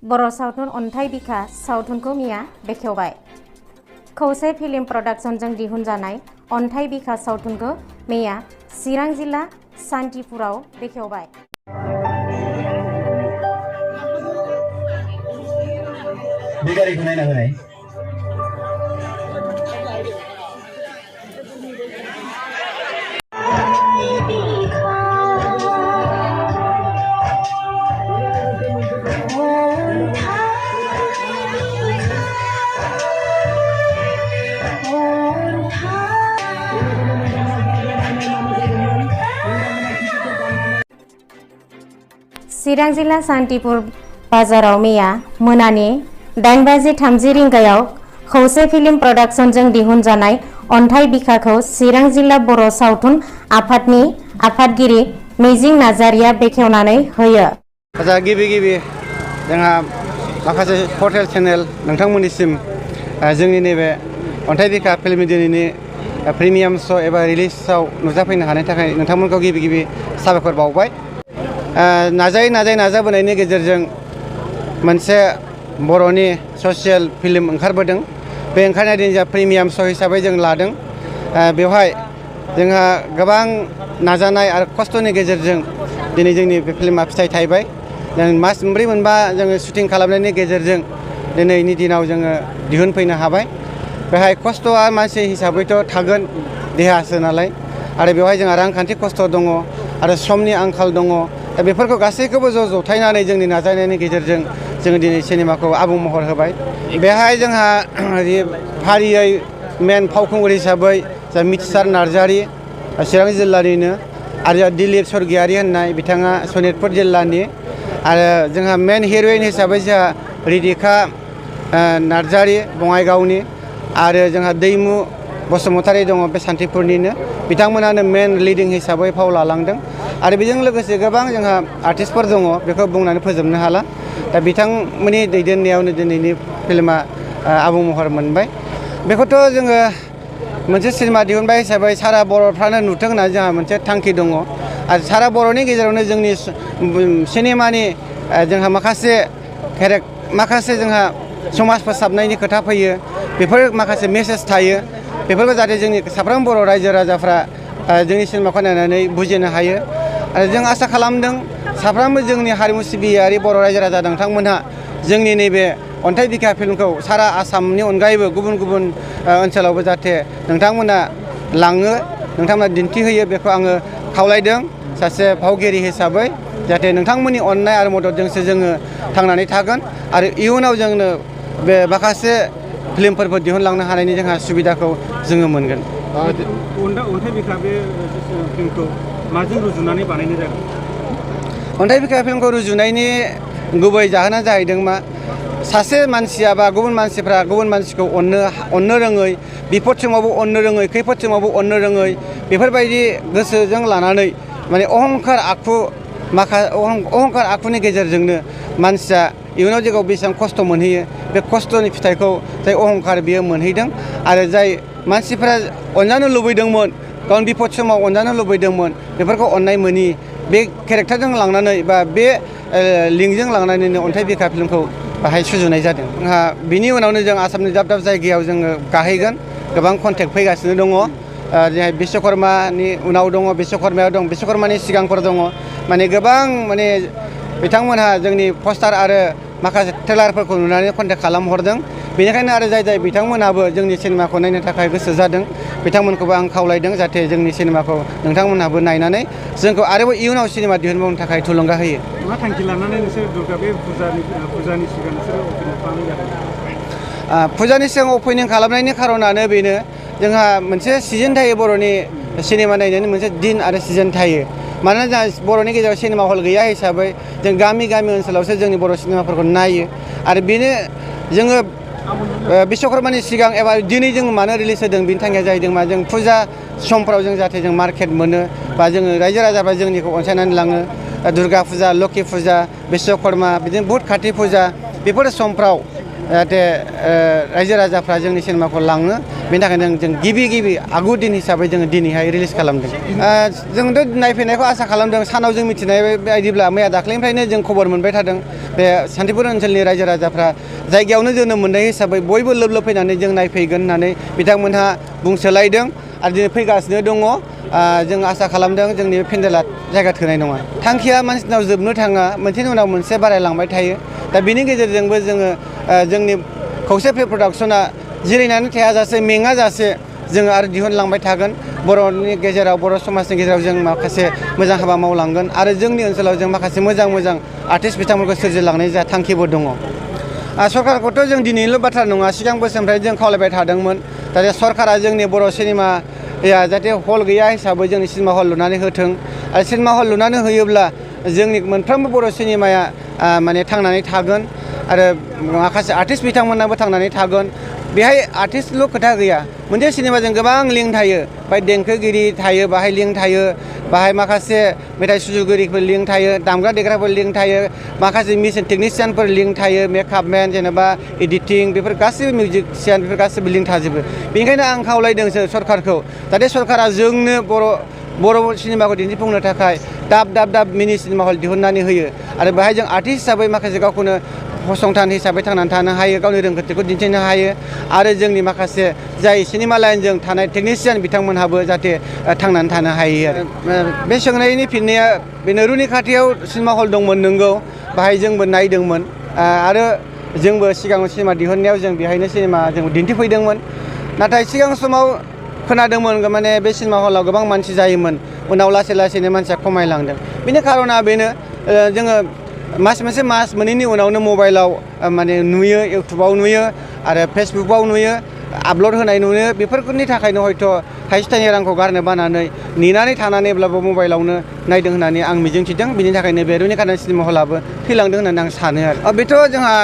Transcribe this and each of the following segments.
बर' सावथुन अन्थाइ बिखा सावथुनखौ मिया बेखेवबाय। खौसे फिल्म प्रडाक्शनजों दिहुनजानाय अन्थाइ बिखा सावथुनखौ मैया चिरां जिल्ला सान्थिपुराव बेखेवबाय। चिरां जिल्ला सान्थिपुर बाजाराव मैया मोनानि 8:30 रिंगायाव खौसे फिल्म प्रडाक्शनजों दिहुनजानाय अन्थाइ बिखाखौ चिरां जिल्ला बर' सावथुन आफादनि आफादगिरि मिजिं नार्जारिया बेखेवनानै होयो। गिबि जोंहा माखासे पर्टेल चेनेल नोंथांमोननिसिम जोंनि नैबे अन्थाइ बिखा फिल्म दिनैनि प्रिमियाम श' एबा रिलिजआव नुजाफैनो हानायनि थाखाय नोंथांमोनखौ गिबि साबायखर बावबाय। नाजाबोनायनि गेजेरजों मोनसे बर'नि ससियेल फिल्म ओंखारबोदों। बे ओंखारनाय दिनै जोंहा प्रिमियाम श' हिसाबै जों लादों। बेवहाय जोंहा गोबां नाजानाय आरो खस्थ'नि गेजेरजों दिनै जोंनि बे फिल्मा फिथाइ थायबाय। जों मास मोनब्रै मोनबा जोङो शुटिं खालामनायनि गेजेरजों दिनैनि दिनाव जोङो दिहुनफैनो हाबाय। बेहाय खस्थ'आ मानसि हिसाबैथ' थागोन, देहासो नालाय, आरो बेवहाय जोंहा रांखान्थि खस्थ' दङ आरो समनि आंखाल दङ। दा बेफोरखौ गासैखौबो जथायनानै जोंनि नाजानायनि गेजेरजों जोङो दिनै सिनेमाखौ आबुं महर होबाय। बेहाय जोंहा फारियै मेन फावखुंग्रि हिसाबै जोंहा मिथिसार नार्जारि चिरां जिल्लानिनो, आरो जोंहा दिलिप स्वर्गियारि होननाय बिथाङा सनितपुर जिल्लानि, आरो जोंहा मेन हिर'इन हिसाबै जोंहा रिदिका नार्जारि बङाइगावनि, आरो जोंहा दैमु बसुमतारी दङ बे सान्थिपुरनिनो। बिथांमोनानो मेन लिडिं हिसाबै फाव लालांदों। आरो बेजों लोगोसे गोबां जोंहा आर्टिस्टफोर दङ, बेखौ बुंनानै फोजोबनो हाला। दा बिथांमोननि दैदेननायावनो दिनैनि फिल्मा आबुं महर मोनबाय। बेखौथ' जोङो मोनसे सिनेमा दिहुनबाय हिसाबै सारा बर'फ्रानो नुथों होननानै जोंहा मोनसे थांखि दङ। आरो सारा बर'नि गेजेरावनो जोंनि सिनेमानि जोंहा माखासे जोंहा समाज फोसाबनायनि खोथा फैयो, बेफोर माखासे मेसेज थायो। बेफोरखौ जाहाथे जोंनि साफ्रोमबो बर' रायजो राजाफ्रा जोंनि सिनेमाखौ नायनानै बुजिनो हायो। आरो जों आसा खालामदों साफ्रोमबो जोंनि हारिमु सिबियारि बर' रायजो राजा नोंथांमोनहा जोंनि नैबे अन्थाइ बिखा फिल्मखौ सारा आसामनि अनगायैबो गुबुन ओनसोलावबो जाहाथे नोंथांमोना लाङो, नोंथांमोना दिन्थिहोयो, बेखौ आङो खावलायदों सासे फावगिरि हिसाबै। जाहाथे नोंथांमोननि अननाय आरो मददजोंसो जोङो थांनानै थागोन, आरो इयुनाव जोंनो बे माखासे फिल्मफोरखौ दिहुनलांनो हानायनि जोंहा सुबिदाखौ जोङो मोनगोन। अन्थाइ बिखा बे फिल्मखौ माजों रुजुनानै बानायनाय जादों? अन्थाइ बिखा फिल्मखौ रुजुनायनि गुबै जाहोना जाहैदों सासे मानसिया बा गुबुन मानसिफ्रा गुबुन मानसिखौ अननो रोङै, बिपद समावबो अननो रोङै, खैफोद समावबो अननो रोङै, बेफोरबायदि गोसोजों लानानै माने अहंखार आखुनि गेजेरजोंनो मानसिया इयुनाव जेखौ बेसेबां खस्थ' मोनहैयो, बे खस्थ'नि फिथाइखौ जाय अहंखार बियो मोनहैदों। आरो जाय मानसिफ्रा अनजानो लुबैदोंमोन, गावनि बिपद समाव अनजानो लुबैदोंमोन, बेफोरखौ अननाय मोनि, बे केरेक्टारजों लांनानै बा बे लिंकजों लांनानैनो अन्थाइ बिखा फिल्मखौ बाहाय सुजुनाय जादों। जोंहा बिनि उनावनो जों आसामनि दाब जायगायाव जोङो गाहैगोन। गोबां कन्टेक्ट फैगासिनो दङ। जेरै बिश्वकर्मानि उनाव दङ, बिश्वकर्मायाव दं, बिश्वकर्मानि सिगांफोर दङ। माने गोबां बिथांमोनहा जोंनि पस्टार आरो माखासे ट्रेलारफोरखौ नुनानै कन्टेक्ट खालामहरदों। बेनिखायनो आरो जाय बिथांमोनहाबो जोंनि सिनेमाखौ नायनो थाखाय गोसो जादों, बिथांमोनखौबो आं खावलायदों जाहाथे जोंनि सिनेमाखौ नोंथांमोनहाबो नायनानै जोंखौ आरोबाव इयुनाव सिनेमा दिहुनबावनो थाखाय थुलुंगा होयो। मा थांखि लानानै नोंसोर दुर्गा बे फुजानि सिगां नोंसोरो अपेनिं खालामनाय जादों? फुजानि सिगां अपेनिं खालामनायनि खारनानो बेनो, जोंहा मोनसे सिजोन थायो, बर'नि सिनेमा नायनायनि मोनसे दिन आरो सिजोन थायो। मानोना जोंहा बर'नि गेजेराव सिनेमा हल गैया हिसाबै जों गामि ओनसोलावसो जोंनि बर' सिनेमाफोरखौ नायो। आरो बेनो जोङो बिश्वकर्मानि सिगां एबा दिनै जों मानो रिलिज होदों, बेनि थांखिया जाहैदों जों फुजा समफ्राव जों जाहाथे जों मार्केट मोनो, बा जोङो रायजो राजाफ्रा जोंनिखौ अनसायनानै लाङो। दुर्गा फुजा, लोखि फुजा, बिश्वकर्मा, बिदिनो बुहुत खाथि फुजा, बेफोर समफ्राव जाहाथे रायजो राजाफ्रा जोंनि सिनेमाखौ लाङो बेनि थाखायनो जों गिबि आगु दिन हिसाबै जोङो दिनैहाय रिलिज खालामदों। जोंथ' नायफैनायखौ आसा खालामदों। सानाव जों मिथिनाय बायदिब्ला मैया दाख्लैनिफ्रायनो जों खबर मोनबाय थादों बे सान्तिपुर ओनसोलनि रायजो राजाफ्रा जायगायावनो जोनोम मोननाय हिसाबै बयबो लोब फैनानै जों नायफैगोन होननानै बिथांमोनहा बुंसोलायदों आरो दिनै फैगासिनो दङ। जों आसा खालामदों जोंनि पेन्डेला जायगा थोनाय नङा। थांखिया मानसिनाव जोबनो थाङा, मोनसेनि उनाव मोनसे बारायलांबाय थायो। दा बिनि गेजेरजोंबो जोङो जोंनि खौसे फिल्म प्रडाक्सना जिरायनानै थायाजासे मेङाजासे जोङो आरो दिहुनलांबाय थागोन। बर'नि गेजेराव बर' समाजनि गेजेराव जों माखासे मोजां हाबा मावलांगोन आरो जोंनि ओनसोलाव जों माखासे मोजां आर्टिस्ट बिथांमोनखौ सोरजिलांनाय जा थांखिबो दङ। सरकारखौथ' जों दिनैनिल' बाथ्रा नङा, सिगां बोसोरनिफ्राय जों खावलायबाय थादोंमोन जाहाथे सरकारा जोंनि बर' सिनेमाया जाहाथे हल गैया हिसाबै जोंनि सिनेमा हल लुनानै होथों आरो सिनेमा हल लुनानै होयोब्ला जोंनि मोनफ्रोमबो बर' सिनेमाया माने थांनानै थागोन आरो माखासे आर्टिस्ट बिथांमोनाबो थांनानै थागोन। बेहाय आर्टिस्टल' खोथा गैया, मोनसे सिनेमाजों गोबां लिंक थायो। बाहाय देंखोगिरि थायो, बाहाय लिंक थायो, बाहाय माखासे मेथाइ सुजुगिरिफोर लिंक थायो, दामग्रा देग्राफोर लिंक थायो, माखासे मिउजिक टेकनिसियानफोर लिंक थायो, मेकआपमेन जेनेबा एडिटिं बेफोर गासैबो मिउजिसियान बेफोर गासैबो लिंक थाजोबो। बेनिखायनो आं खावलायदोंसो सरकारखौ जाहाथे सरकारा जोंनो बर' सिनेमाखौ दिन्थिफुंनो थाखाय दाब मिनि सिनेमा हल दिहुननानै होयो आरो बेहाय जों आर्टिस्ट हिसाबै माखासे गावखौनो फसंथान हिसाबै थांनानै थानो हायो, गावनि रोंगौथिखौ दिन्थिनो हायो आरो जोंनि माखासे जाय सिनेमा लाइनजों थानाय टेकनिसियान बिथांमोनहाबो जाहाथे थांनानै थानो हायो आरो। बे सोंनायनि फिननाया बेनो, रुनिखाथियाव सिनेमा हल दंमोन नंगौ, बाहाय जोंबो नायदोंमोन आरो जोंबो सिगाङाव सिनेमा दिहुननायाव जों बेहायनो सिनेमा जों दिन्थिफैदोंमोन। नाथाय सिगां समाव खोनादोंमोन माने बे सिनेमा हलाव गोबां मानसि जायोमोन, उनाव लासैनो मानसिया खमायलांदों। बेनि खारना बेनो, जोङो मास मोननैनि उनावनो मबाइलाव माने नुयो, इउटुबाव नुयो आरो फेसबुकआव नुयो, आपल'ड होनाय नुयो। बेफोरनि थाखायनो हयथ' थाइसे थाइनै रांखौ गारनो बानानै नेनानै थानानैब्लाबो मबाइलावनो नायदों होननानै आं मिजिंथिदों। बिनि थाखायनो बे रुनिखाता सिनेमा हलाबो थैलांदों होननानै आं सानो आरो। बेथ' जोंहा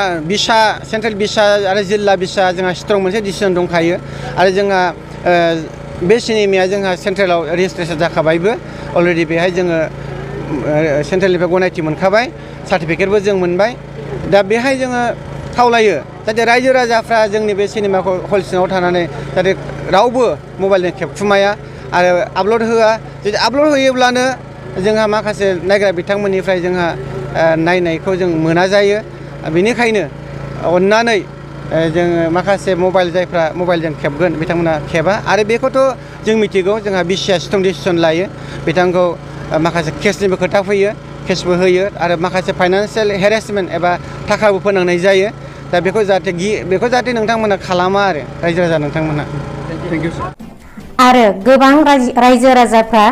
सेन्ट्रेल बिसा आरो जिल्ला बिसा जोंहा स्ट्रं मोनसे डिसिसन दंखायो आरो जोंहा बे सिनेमाया जोंहा सेन्ट्रेलाव रेजिस्ट्रेसन जाखाबायबो अलरेडि। बेहाय जोङो सेन्ट्रेलनिफ्राय गनायथि मोनखाबाय, सार्टिफिकेटबो जों मोनबाय। दा बेहाय जोङो खावलायो जाहाथे रायजो राजाफ्रा जोंनि बे सिनेमाखौ हल सिङाव थानानै जाहाथे रावबो मबाइलजों खेबखुमाया आरो आपल'ड होआ। जुदि आपल'ड होयोब्लानो जोंहा माखासे नायग्रा बिथांमोननिफ्राय जोंहा नायनायखौ जों मोना जायो। बेनिखायनो अननानै जोङो माखासे जायफ्रा मबाइलजों खेबगोन बिथांमोना खेबा आरो बेखौथ' जों मिथिगौ जोंहा बिसिआ स्ट्रं डिसिसन लायो। बिथांखौ माखासे केसनिबो खोथा फैयो, केसबो होयो आरो माखासे फाइनान्सियेल हेरेसमेन्ट एबा थाखाबो फोनांनाय जायो। दा बेखौ जाहाथे नोंथांमोना खालामा आरो रायजो राजा नोंथांमोना। थेंक इउ सार। आरो गोबां रायजो राजाफ्रा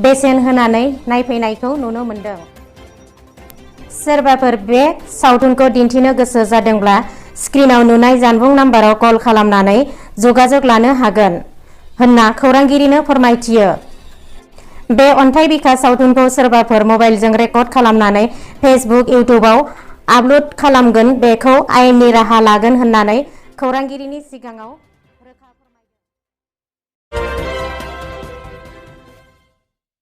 बेसेन होनानै नायफैनायखौ नुनो मोनदों। सोरबाफोर बे सावथुनखौ दिन्थिनो गोसो जादोंब्ला स्क्रिनाव नुनाय जानबुं नाम्बाराव कल खालामनानै जगाजग लानो हागोन होनना खौरांगिरिनो फोरमायथियो। बे अन्थाइ बिखा सावथुनखौ सोरबाफोर मबाइलजों रेकर्ड खालामनानै फेसबुक, इउटुबाव आपल'ड खालामगोन बेखौ आयेननि राहा लागोन होननानै खौरांगिरिनि सिगाङाव